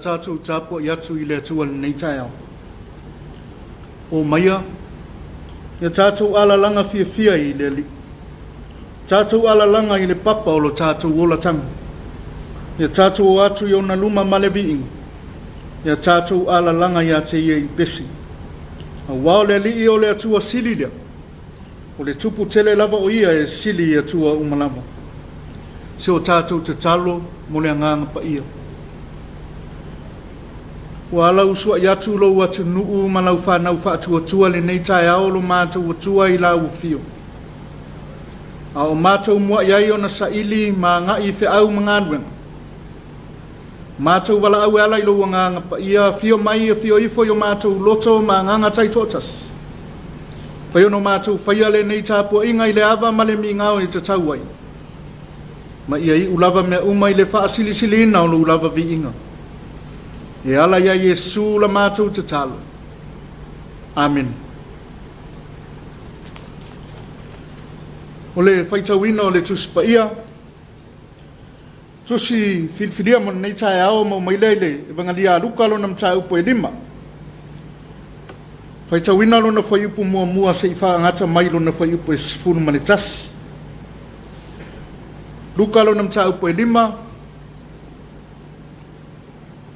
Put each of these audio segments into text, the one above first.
tatou tapuai atu i le Atua i lenei taeao. Omaia, ia tatou alalaga fiafia i le Alii, tatou alalaga i le papa o lo tatou olataga. Ia tatou o atu i ona luma ma le viiga, ia tatou alalaga ia te ia i pese. Aua o le Alii o le Atua sili lea, o le Tupu tele lava o ia e sili i Atua uma lava. Se o tatou tatalo mo le Agaga Paia. Ua ala usuai atu lou atunuu ma lau fanau faatuatua lenei taeao lo matou Atua i lau afio. A o matou muai ai ona saili ma agai i feau ma galuega. Matou valaau e ala i lou Agaga Paia, afio mai, afio ifo i o matou loto ma agaga taitoatasi. Fai ona matou faia lenei tapuaiga i le ava ma le migao e tatau ai. Ma ia iu lava mea uma i le faasilisiliina o lou lava viiga. E ala ia Iesu la matou tatalo. Amene. O le faitauina o le Tusi Paia, Tusi filifilia mo lenei taeao maua mai lea i le Evagalia a Luka lona mataupu e 5. Faitauina lona fuaiupu muamua seia faagata mai lona fuaiupu e 11. Luka lona mataupu e 5,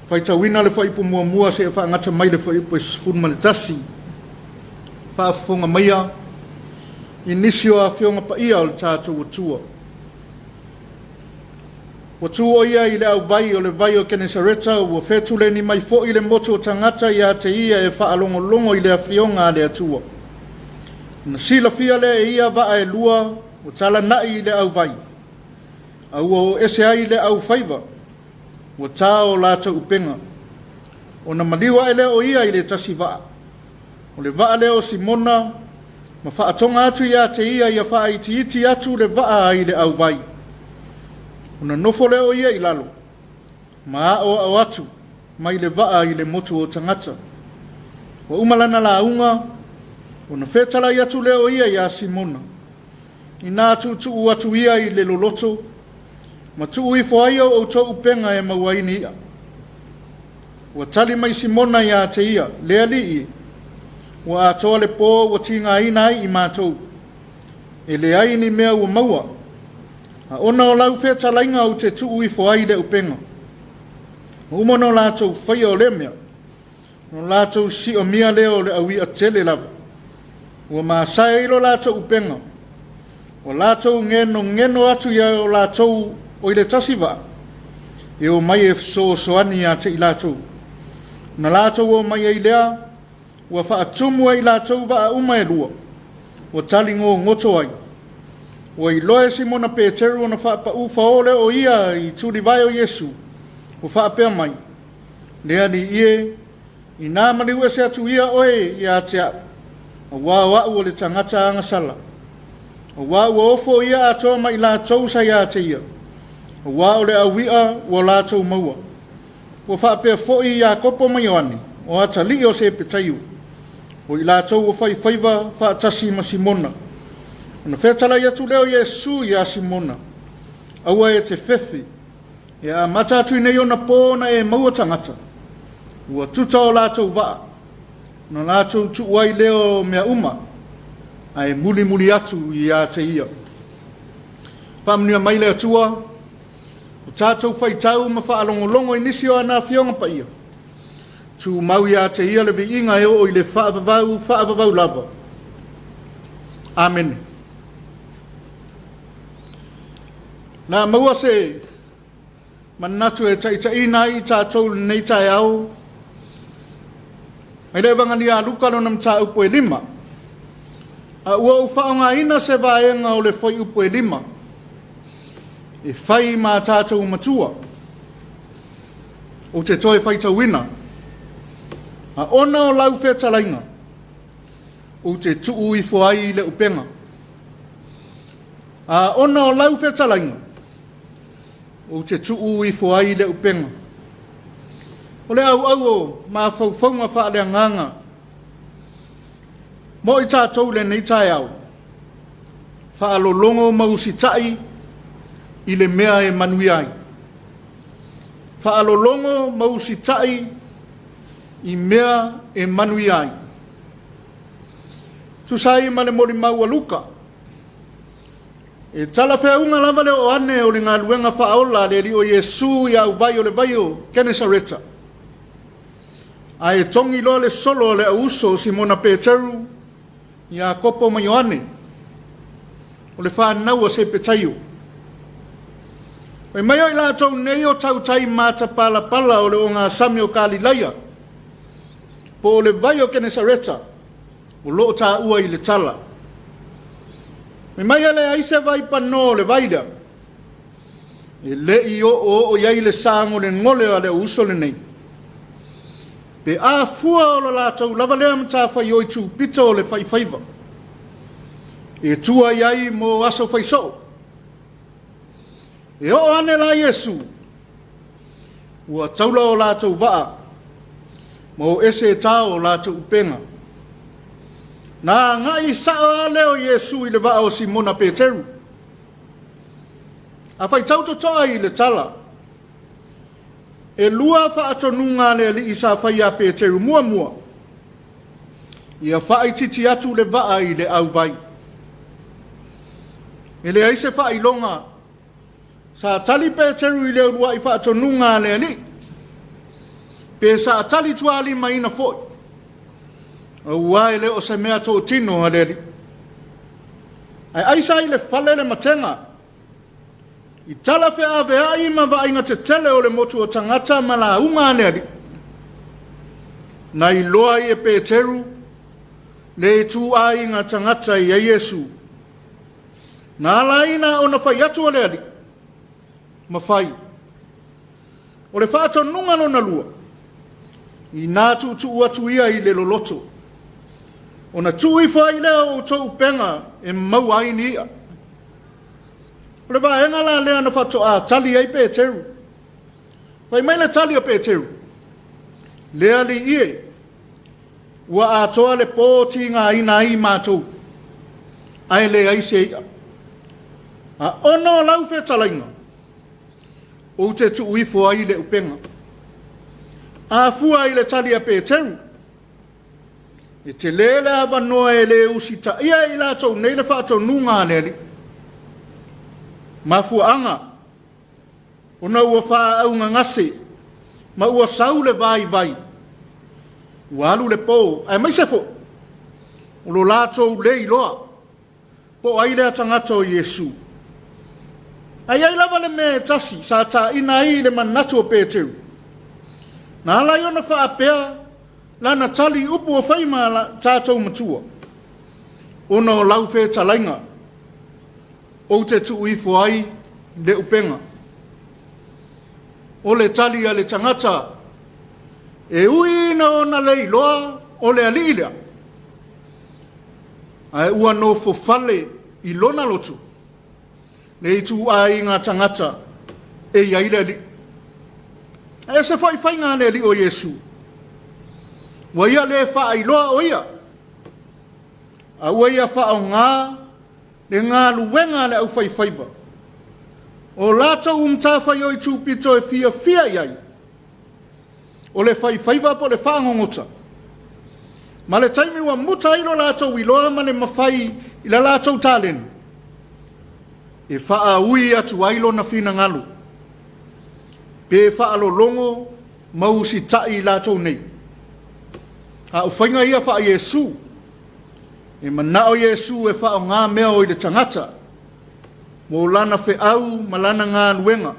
faitauina le fuaiupu muamua seia faagata mai le fuaiupu e 11. Faafofoga maia i nisi o afioga paia o le tatou Atua. Ua tu o ia i le auvai o le vai o Kenesareta, ua fetuleni mai foi le motu o tagata ia te ia e faalogologo i le afioga a le Atua. Ona silafia lea e ia vaa e lua ua talanai i le auvai, a ua o ese ai le aufaiva, ua ta o latou upega. Ona maliu ae lea o ia i le tasi vaa, o le vaa lea o Simona, ma faatoga atu ia te ia ia faaitiiti atu le vaa ai le auvai. Ona nofo lea o ia i lalo, ma aoao atu mai le vaa i le motu o tagata. Ua uma lana lauga, ona fetalai atu lea o ia iā Simona, inā tuutuu atu ia i le loloto, ma tuu ifo ai o outou upega e maua ai ni i'a. Ua tali mai Simona ia te ia, le Alii, ua atoa le pō ua tigaina ai i matou, e leai ni mea ua maua, a ona o lau fetalaiga ou te tuu ifo ai le upega. Ua uma ona latou faia o lea mea, ona latou siomia lea o le au i'a tele lava. Ua masae ai lo latou upega, ua latou genogeno atu ia o latou o i le tasi vaa, e o mai e fesoasoani ia te i latou. Na latou o mai ai lea, ua faatumu ai latou vaa uma e lua, ua tali gogoto ai. Ua iloa e Simona Peteru ona faapau fao lea o ia i tulivae o Iesu, ua faapea mai, le Alii e, inā maliu ese atu ia oe ia te au, aua o au o le tagata agasala. Aua ua ofo ia atoa ma i latou sa ia te ia, aua o le au i'a ua latou maua. Ua faapea foi Iakopo ma Ioane, o atalii o Sepetaio, o i latou ua faifaiva faatasi ma Simona. Ona fetalai atu lea o Iesu ia Simona, aua e te fefe, e amata atu i nei ona pō na e maua tagata. Ua tuta o latou vaa, na latou tuu ai lea o mea uma, ae mulimuli atu ia te ia. Faamanuia mai le Atua, o tatou faitau ma faalogologo i nisi o ana afioga paia. Tumau ia te ia le viiga e oo i le faavavau, faavavau lava. Amene. Na maua se manatu e taitaiina ai i tatou lenei taeao, mai le Evagalia a Luka lona mataupu e 5. A ua ou faaaogaina se vaega o le fuaiupu e 5, e fai ma tatou matua, ou te toe faitauina, a ona o lau fetalaiga, ou te tuu ifo ai le upega. A ona o lau fetalaiga, ou te tuu ifo ai le upega. O le auau o mafaufauga faaleagaga, mo i tatou lenei taeao, faalologo ma usitai i le mea e manuia ai. Faalologo ma usitai i mea e manuia ai. Tusa ai ma le molimau a Luka, e talafeauga lava le oo ane o le galuega faaola a le Alii o Iesu i auvai o le vai o Kenesareta, ae togi loa le solo a le auuso o Simona Peteru, Iakopo ma Ioane, o le fanau a Sepetaio. Fai mai o i latou nei o tautai matapalapala o le ogasami o Kalilaia, po o le vai o Kenesareta, o lo o taua i le tala. Fai mai e leai se vai pano o le vai lea, e le i oooo i ai le sagolegole a le uso lenei. Pe a fua o lo latou lava lea matafaioi tupito o le faifaiva, e tua i ai mo aso faisoo. E oo ane la Iesu, ua taula o latou vaa, ma o ese e tao o latou upega. Na agai sao lava lea o Iesu i le vaa o Simona Peteru. A faitau totoa i le tala, e lua faatonuga a le Alii sa fai iā Peteru. Muamua, ia faaitiiti atu le vaa i le auvai. E leai se faailoga sa tali Peteru i le uluai faatonuga a le Alii, pe sa tali tualimaina foi, aua e le o se mea totino a le Alii. Ae aisa i le fale le matega, i tala feaveai ma vaaiga tetele o le motu o tagata ma lauga a le Alii. Na iloa ai e Peteru le ituaiga tagata i ai Iesu. Na ala ai na ona fai atu o le Alii, ma fai. O le faatonuga lona lua, inā tuutuu atu ia i le loloto, ona tuu ifo ai lea o outou upega e maua ai ni i'a. O le vaega la lea na faatoa tali ai Peteru. Fai mai le tali a Peteru, Le Alii e, ua atoa le po tigaina ai matou, ae leai se i'a. A ona o lau fetalaiga, ou te tuu ifo ai le upega. A fua i le tali a Peteru, e tele le avanoa e le usitaia e i latou nei le faatonuga a le Alii. Mafuaaga, ona ua faaaugagase ma ua sau le vaivai, ua alu le po, aemaise foi o lo latou le iloa po o ai lea tagata o Iesu. Ae i ai lava le mea e tasi sa taina ai i le manatu o Peteru, na ala ai ona faapea lana tali i upu ua fai ma tatou matua, ona o lau fetalaiga ou te tuu ifo ai le upega. O le tali a le tagata, e ui ina ona le iloa o le alii lea, ae ua nofofale i lona loto le ituaiga tagata e i ai le Alii. Ae ese foi faiga a le Alii o Iesu. Ua ia le faailoa o ia, a ua ia faaaoga le galuega a le aufaifaiva, o latou matafaioi tupito e fiafia i ai, o le faifaiva po o le faagogota, ma le taimi ua muta ai lo latou iloa ma le mafai i la latou taleni, e faaui atu ai lona finagalo, pe faalologo ma usitai i latou nei. A o faiga ia faa-Iesu, e manao Iesu e faaaoga mea o i le tagata, mo lana feau ma lana galuega.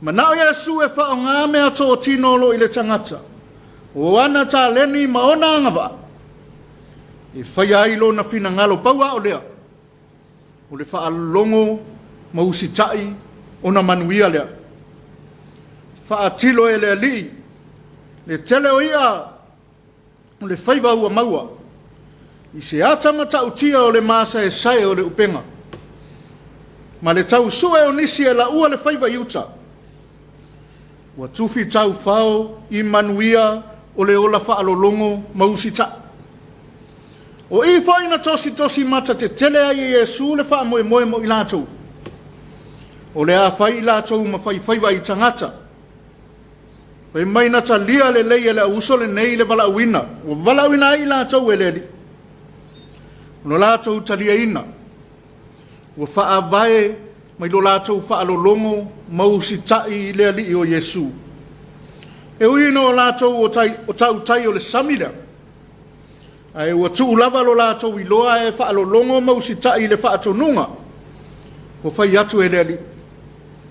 Manao Iesu e faaaoga mea totino o lo o i le tagata, o ana taleni ma ona agavaa, e faia ai lona finagalo. Pau lava o lea, o le faalogo ma usitai ona manuia lea. Faatilo e le Alii le tele o i'a o le faiva ua maua i se ata matautia o le masaesae o le upega, ma le tau sue o nisi e laua le faiva i uta, ua tufi taufao i manuia o le ola faalologo ma usitai. O i foi na tositosi mata tetele ai e Iesu le faamoemoe mo i latou, o le a fai i latou ma faifaiva i tagata. Fai mai na talia lelei e le au uso lenei le valaauina, ua valaauina ai i latou e le Alii. O lo latou taliaina, ua faavae mai lo latou faalologo ma usitai i le Alii o Iesu. E ui ina o latou o tautai o le sami lea, ae ua tuu lava lo latou iloa e faalologo ma usitai i le faatonuga ua fai atu e le Alii.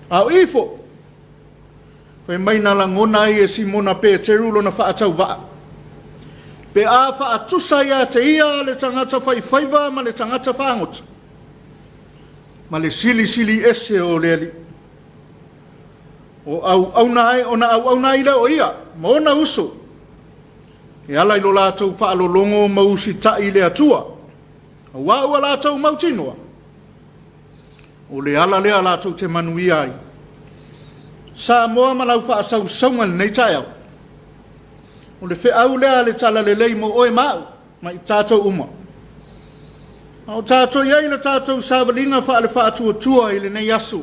A o ifo, fai mai na lagona ai e Simona Peteru lona faatauvaa, pe a faatusa ia te ia le tagata faifaiva ma le tagata fagota, ma le silisili ese o le Alii. O auauna ai, ona auauna ai lea o ia ma ona uso, e ala i lo latou faalologo ma usitai i le Atua, auā ua latou mautinoa, o le ala lea latou te manuia ai. Samoa ma lau faasausauga i lenei taeao, o le feau lea a le Talalelei mo oe ma au, ma i tatou uma. A o tatou i ai i le tatou savaliga faale-faatuatua i lenei aso,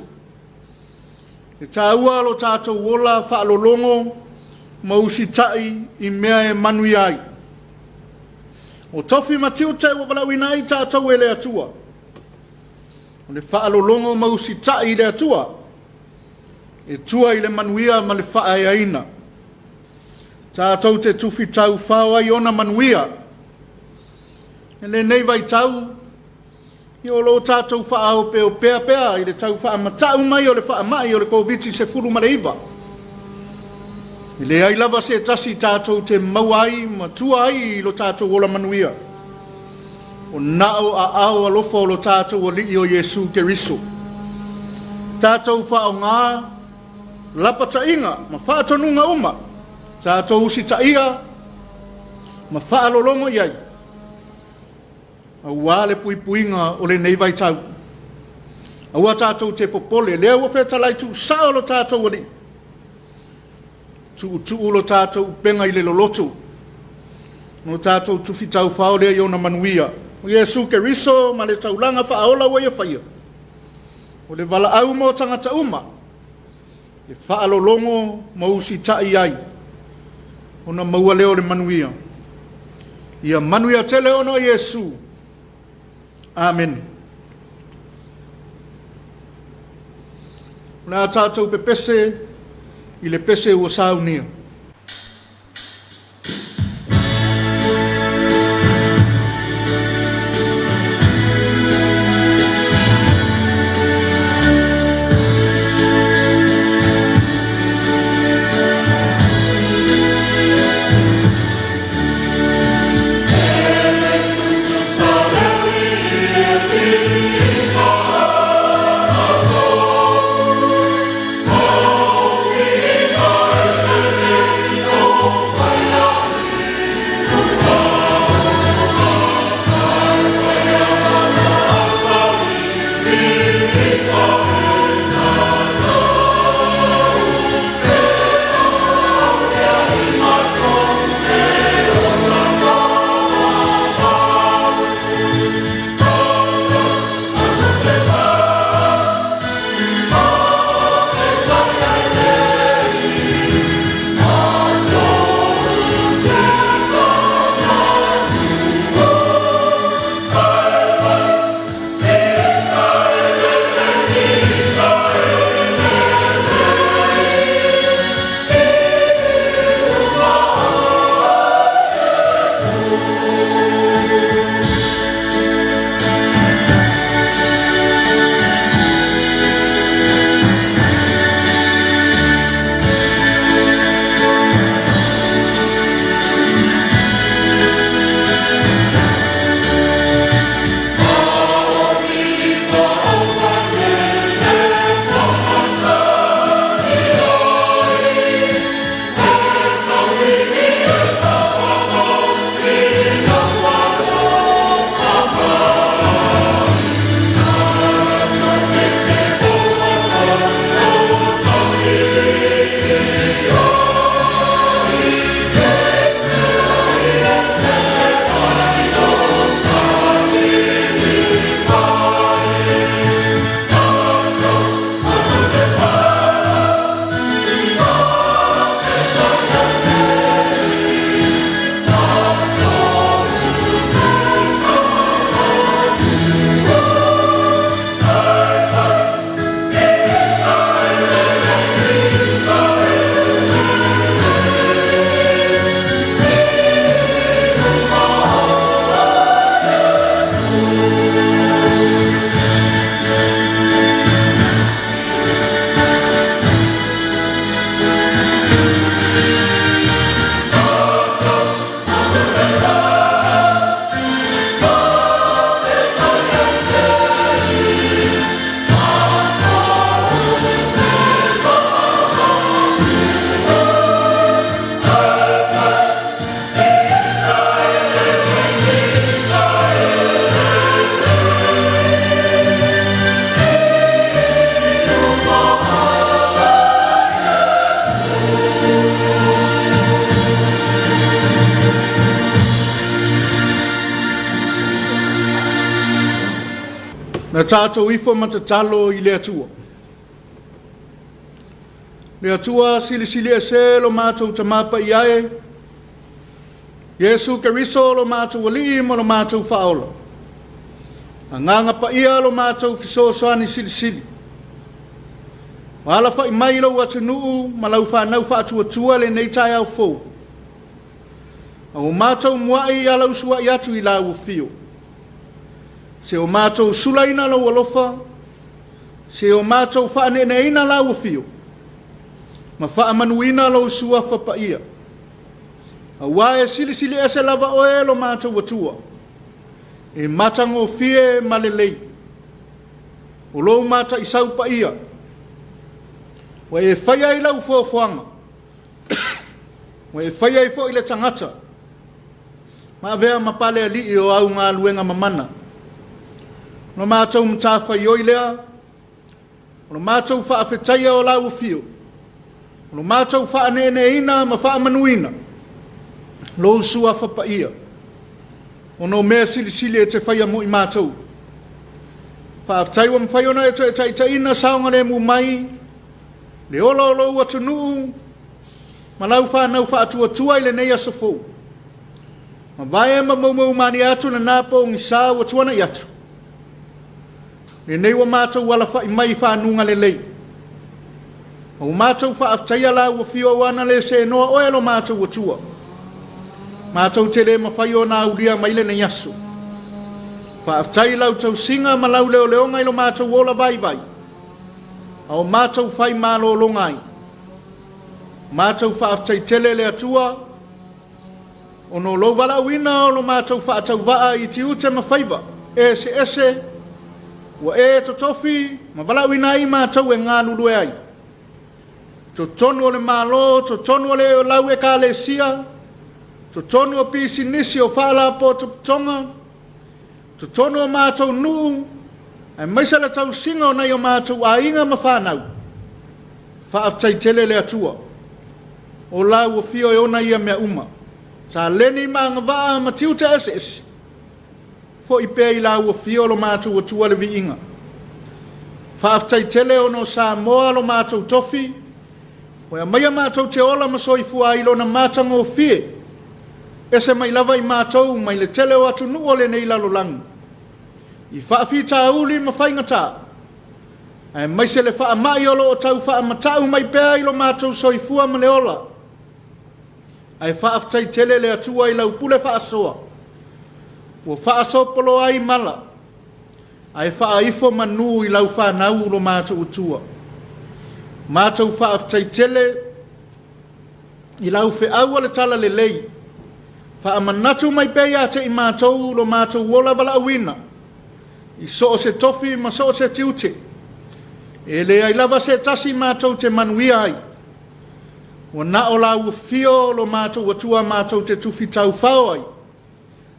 e taua lo tatou ola faalologo ma usitai i mea e manuia ai. O tofi ma tiute ua valaauina ai tatou e le Atua, o le faalologo ma usitai i le Atua, e tua i le manuia ma le faaeaina. Tatou te tufi taufao ai ona manuia. I lenei vaitau, ia o lo o tatou faaopeopea pea i le tau faamatau mai o le faamai o le Koviti-19. E leai lava se tasi tatou te maua ai ma tua ai i lo tatou ola manuia. O na o aao alofa o lo tatou Alii o Iesu Keriso. Tatou faaaoga lapataiga ma faatonuga uma, tatou usitaia ma faalologo i ai, auā le puipuiga o lenei vaitau. Aua tatou te popole, lea ua fetalai tuusao lo tatou Alii, tuutuu lo tatou upega i le loloto, no tatou tufi taufao lea i ona manuia. O Iesu Keriso ma le taulaga faaola ua ia faia, o le valaau mo tagata uma, e faalologo ma usitai ai, ona maua lea o le manuia. Ia manuia tele ona o Iesu. Amene. O le a tatou pepese i le pese ua saunia. Na tatou ifo ma tatalo i le Atua. Le Atua silisili ese lo matou Tama Paia e, Iesu Keriso lo matou Alii ma lo matou Faaola. Agaga Paia lo matou Fesoasoani Silisili. Ua alafai mai lou atunuu ma lau fanau faatuatua lenei taeao fou. A ua matou muai alausuai atu i lau afio. Se o matou sulaina lou alofa, se o matou faaneeneeina lau afio, ma faamanuina lou suafa paia. Aua e silisili ese lava oe lo matou Atua, e matagofie ma lelei. O lou mataisau paia, ua e faia ai lau foafoaga, ua e faia ai foi le tagata, ma avea ma pale alii o au galuega mamana. O la matou matafaioi lea, o lo matou faafetaia o lau afio, o lo matou faaneeneeina ma faamanuina lou suafa paia, ona o mea silisili e te faia mo i matou. Faafetai ua mafai ona e toe taitaiina saogalemu mai le ola o lou atunuu ma lau fanau faatuatua i lenei aso fou. Mavae ma moumou malie atu lena pogisa ua tuanai atu. Lenei ua matou alafai mai i fanuga lelei. Ma ua matou faafetaia lau afio aua na le seenoa oe lo matou Atua. Matou te le mafai ona aulia mai lenei aso. Faafetai i lau tausiga ma lau leoleoga i lo matou ola vaivai, a o matou fai malologa ai. Matou faafetai tele le Atua, ona o lou valaauina o lo matou faatauvaa i tiute ma faiva eseese ua e totofi ma valaauina ai matou e galulue ai. Totonu o le Malo, totonu o le lau Ekalesia, totonu o pisinisi o faalapotopotoga, totonu o matou nuu, aemaise le tausiga o nai o matou aiga ma fanau. Faafetai tele le Atua. O lau afio e ona ia mea uma. Taleni ma agavaa ma tiute eseese. Foi pea i lau afio lo matou Atua le viiga. Faafetai tele ona o Samoa lo matou tofi, ua aumaia matou te ola ma soifua ai i lona matagofie. Ese mai lava i matou mai le tele o atunuu o lenei lalolagi, i faafitauli ma faigata, aemaise le faamai o lo o tau faamatau mai pea i lo matou soifua ma le ola. Ae faafetai tele le Atua i lau pule faasoa, ua faasopoloa ai mala, ae faaifo manu i lau fanau lo matou Atua. Matou faafetai tele i lau feau o le talalelei, faamanatu mai pea ia te i matou lo matou ola valaauina, i so o se tofi ma so o se tiute, e leai lava se tasi matou te manuia ai. Ua na o lau afio lo matou Atua matou te tufi taufao ai,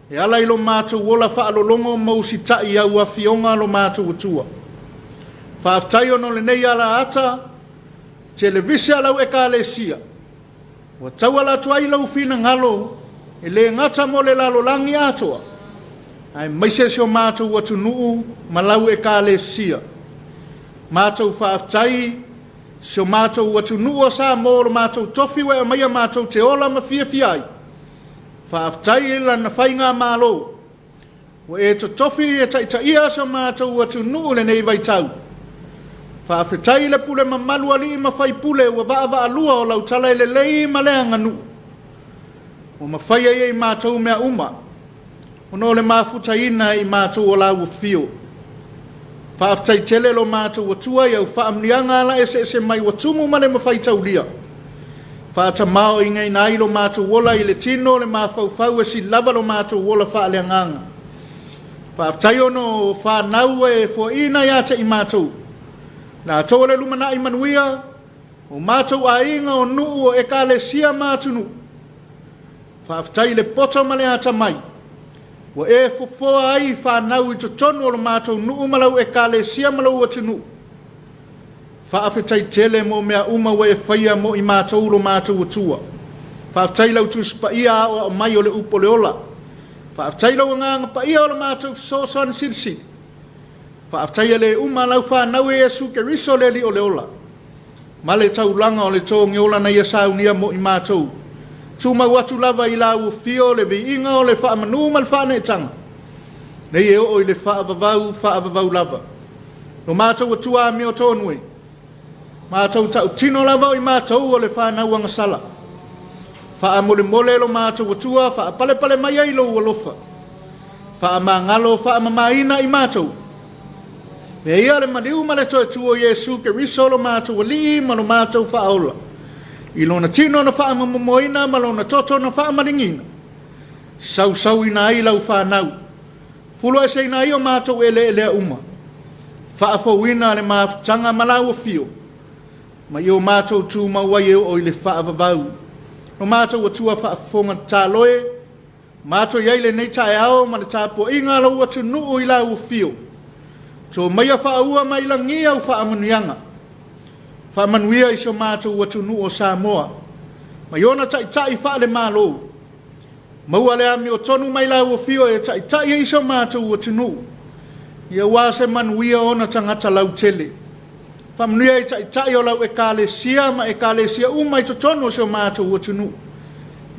e ala i lo matou ola faalologo ma usitai i au afioga lo matou Atua. Faafetai ona o lenei alaata televise a lau Ekalesia, Ua tauala atu ai lou finagalo e le gata mo le lalolagi atoa, aemaise si o matou atunuu ma lau Ekalesia. Matou faafetai si o matou atunuu o Samoa o lo matou tofi ua e aumaia matou te ola ma fiafia ai. Faafetai i lana faigamalo. Ua e totofi e taitaia so matou atunuu i lenei vaitau. Faafetai i le pule mamalu alii ma faipule ua vaavaalua o lau tala e lelei ma le aganuu. Ua mafai ai e i matou mea uma, ona o le mafutaina e i matou o lau afio. Faafetai tele lo matou Atua i au faamanuiaga ala eseese mai ua tumu ma le mafai taulia. Faatamaoaigaina ai lo matou ola i le tino, le mafaufau e sili lava lo matou ola faaleagaga. Faafetai ona o fanau e foaiina ia te i matou. Latou o le lumanai manuia, o matou aiga, o nuu, o ekalesia ma atunuu. Faafetai i le poto ma le atamai ua e fofoa ai fanau i totonu o lo matou nuu ma lau ekalesia ma lou atunuu. Faafetai tele mo mea uma ua e faia mo i matou lo matou Atua. Faafetai i lau Tusi Paia aoao mai o le upu o le ola. Faafetai i lou Agaga Paia o lo matou fesoasoani silisili. Faafetaia le uma a lau fanau e Iesu Keriso le Alii o le ola, ma le taulaga o le togiola na ia saunia mo i matou. Tumau atu lava i lau afio le viiga o le faamanu ma le faaneetaga, nei e oo i le faavavau faavavau lava. Lo matou Atua amiotonu e, matou tautino lava o i matou o le fanau agasala. Faamolemole lo matou Atua, faapalepale mai ai lou alofa. Faamagalo faamamaina i matou. Mea ia le maliu ma le toe tu o Iesu Keriso lo matou Alii ma lo matou Faaola, i lona tino na faamamomoina ma lona toto na faamaligiina, sausauina ai lau fanau, fulueseina ai o matou eleelea uma, faafouina le mafutaga ma lau afio, ma i o matou tumau ai e oo i le faavavau. Lo matou Atua faafofoga tatalo e, matou i ai lenei taeao ma le tapuaiga a lou atunuu i lau afio. To maia faaua mai lagi au faamanuiaga. Faamanuia i si o matou atunuu o Samoa, mai ona taitai faale-Malo. Maua le amiotonu mai lau afio e taitai ai si o matou atunuu, ia aua se manuia o ona tagata lautele. Faamanuia i taitai o lau Ekalesia ma Ekalesia uma i totonu o si o matou atunuu.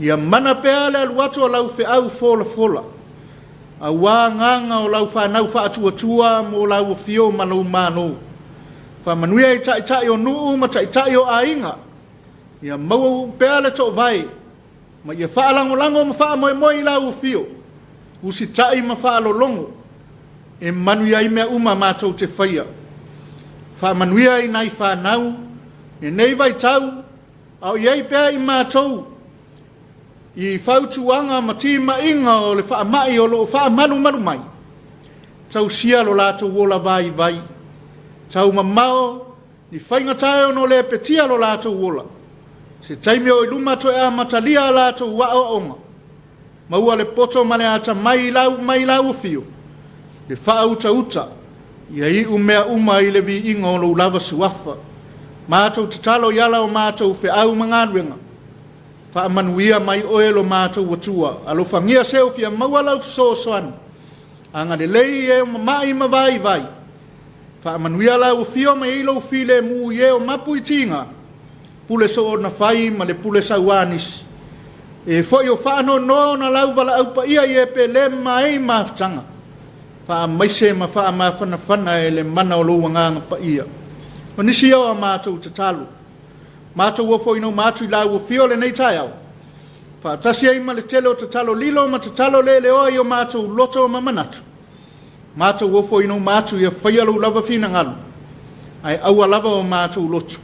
Ia mana pea le alu atu o lau feau folafola, aua agaga o lau fanau faatuatua mo lau afio ma lou Malo. Faamanuia i taitai o nuu ma taitai o aiga, ia maua pea le toovae, ma ia faalagolago ma faamoemoe i lau afio, usitai ma faalologo, e manuia ai mea uma matou te faia. Faamanuia i nai fanau, lenei vaitau, a o i ai pea i matou i fautuaga ma timaiga o le faamai o lo o faamalumalu mai, tausia lo latou ola vaivai, taumamao ni faigata e ono lepetia lo latou ola, se taimi o i luma toe amatalia a latou aoaoga, maua le poto ma le atamai i lau mai lau afio, le faautauta, ia iu mea uma i le viiga o lou lava suafa. Matou tatalo i ala o matou feau ma galuega, faamanuia mai oe lo matou Atua, alofagia se o fia maua lau fesoasoani, agalelei e o mamai ma vaivai, faamanuia lau afio mai ai lou filemu i e o mapu i tiga, pule soona fai ma le pule sauā nisi. E foi o faanoanoa ona lau valaau paia i e pele ma ai mafutaga, faamaise ma faamafanafana e le mana o lou agaga paia. O nisi ia o a matou tatalo, matou ofoina uma atu i lau afio lenei taeao, faatasi ai ma le tele o tatalo lilo ma tatalo leleoa i o matou loto ma manatu, matou ofoina uma atu ia faia lou lava finagalo, ae aua lava o matou loto.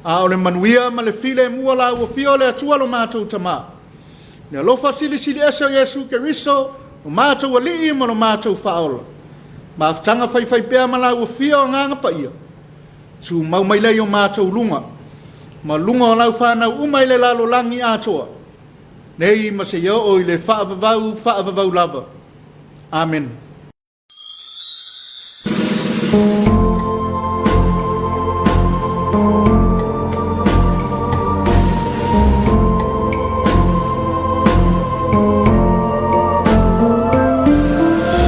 A o le manuia ma le filemu o lau afio o le Atua lo matou Tama, le alofa silisili ese o Iesu Keriso, lo matou Alii ma lo matou Faaola, mafutaga faifaipea ma lau afio agaga paia, tumau mai lea i o matou luga, ma luga o lau fanau uma i le lalolagi atoa, nei ma seia oo i le faavavau faavavau lava. Amene.